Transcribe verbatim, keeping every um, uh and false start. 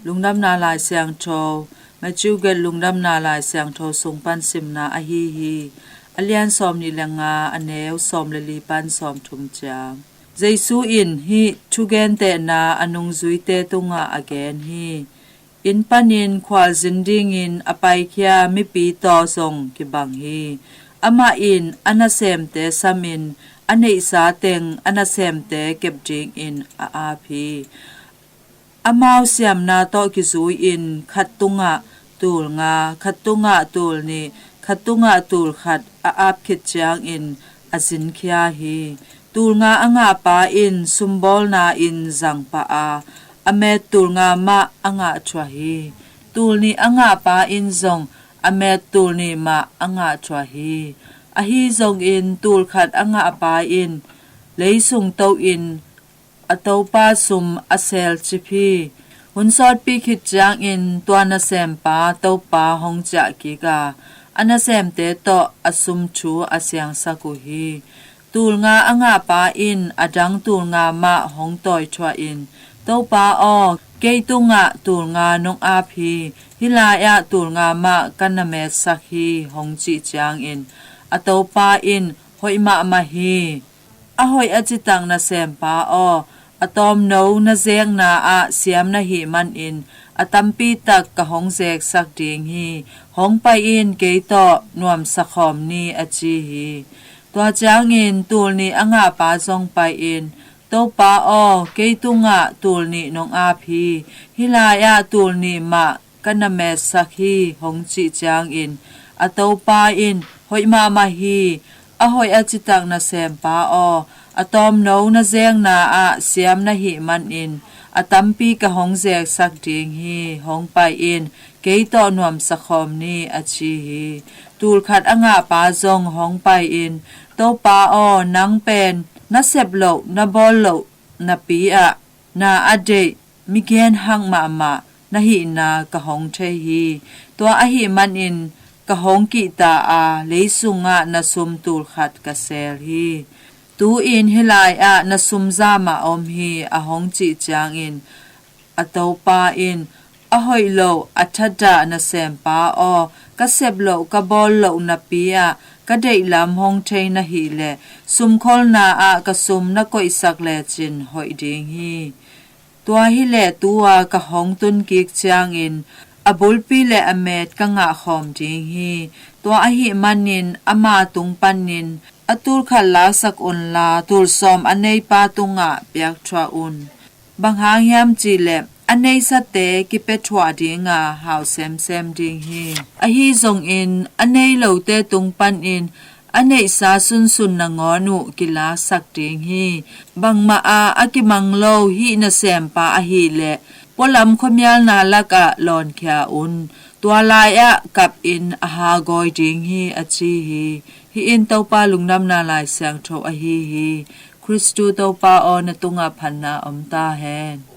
Lungdamna Lai Siangtho, Matthew gelh Lungdamna Lai Siangtho sung pan simna ahi hi. A lian sawm nih le nga, a neu sawm le li pan sawm thum ciang. Jesu in hih thugentehna a nungzuite tungah a gen hi. Inn panin khualzin dingin a paikhia mipi tawh zong kibang hi. Amah in a nasemte samin a neihsa teng a nasemte kep dingin a ap hi. Amau siamna tawh kizui-in khat tungah tul nga, khat tungah tul nih, khat tungah tul khat a ap khit ciangin a zinkhia hi. Tul nga a ngahpa in sumbawlna in zangpah a, a met tul nga mah a ngah thuah hi. Tul nih a ngahpa in zong a met tul nih mah a ngah thuah hi. Ahi zongin tul khat a ngahpa in leisung to-in a topa sum a selcip hi. Hun sawtpi khit ciangin tua nasempa topa hong ciah kik a, a nasemte tawh a sum thu a siangsak uh hi. Tul nga a ngahpa in a dang tul nga mah hong tawi thuah in, "Topa aw, kei tungah tul nga nong ap hi. Hih lai-ah tul nga mah ka na metsak hi," hong cih ciangin a topa in, "Hoih mahmah hi. A hoih a citak nasempa aw, a tawmno na zekna ah siam na hih manin a tampi tak ka hong zeksak ding hi. Hong pai in, kei tawh nuamsa khawm ni," a ci hi. Tua ciangin tul nih a ngahpa zong pai-in, "Topa aw, kei tungah tul nih nong ap hi. Hih lai-ah tul nih mah ka na metsak hi," hong cih ciangin a topa in, "Hoih mahmah hi. A hoih a citak nasempa aw, a tawmno na zekna ah siam na hih manin a tampi ka hong zeksak ding hi. Hong pai in, kei tawh nuamsa khawm ni," a ci hi. Tul khat a ngahpa zong hong pai-in, "Topa aw, nang pen na sep loh, na bawl loh napi-ah na a deih, mi genhak mahmah na hihna ka hong thei hi. Tua ahih manin ka hong kihta a, leisungah na sum tul khat ka sel hi. Tu-in hih lai-ah na sum zah mah om hi," a hong cih ciangin a topa in, "A hoih lo, a thadah nasempa aw, ka sep loh, ka bawl loh napi-ah ka deihlam hong thei na hih leh sumkholna ah ka sum na koihsak lecin hoih ding hi. Tua hileh tu-a ka hong tun kik ciangin a bulpi le a met ka ngah khawm ding hi. Tua ahih manin ama tung panin a tul khat laksak unla, tul sawm a neipa tungah piak thuah un. Bang hang hiam cihleh a neisate kipia thuah ding a, hau semsem ding hi. Ahi zongin a nei lote tung panin a neihsa sunsun nangawn uh kilaksak ding hi. Bangmah a a kimang lo hih nasempa ahih leh pualam khuamialna lakah lawnkhia un. Tua lai-ah kap in a hagawi ding hi," a ci hi. Hih in Topa Lungdamna Lai Siangtho ahi hi. Khristu Topa aw, na tungah phatna om ta hen.